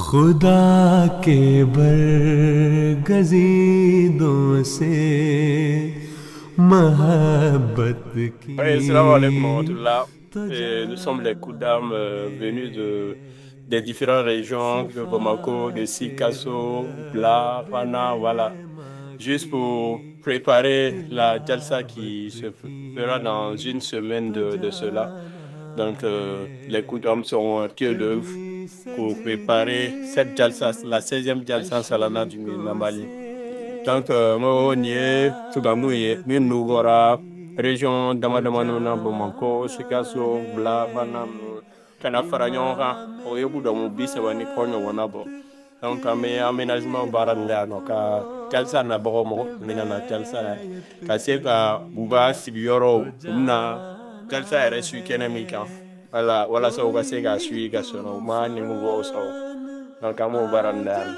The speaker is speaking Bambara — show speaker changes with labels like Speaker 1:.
Speaker 1: खुदा के बरगज़ीदों से मोहब्बत की।
Speaker 2: Assalamu alaikum wa rahmatullah. Nous sommes les Kouddam venus des différentes régions de Bamako, de Sikasso, Bla, Fana, voilà. Juste pour préparer la Jalsa qui se fera dans une semaine de cela. Donc, les Kouddam sont pieds d'œuvre pour préparer cette Jalsa, la 16e Jalsa Salana du Mali. Donc, moi, on y est, tout d'abord, nous bɔra région dama dama na Bamako, Sikasso, Bla, Fana, ka na fara ɲɔgɔn kan, o ye kudamu 30 ni kɔ ɲɔgɔnna bɔ. Donc an bɛ aménagement baara nin la yan nɔ ka jalsa nabagaw mɔgɔ bɛna na jalsa la ka se ka u ka sigiyɔrɔw, u bɛna jalsa yɛrɛ su kɛnɛ min kan, wala walasa u ka se ka suivi ka sɔrɔ u ma nimɔgɔw sɔrɔ. Donc an b'o baara nin la yan nɔ.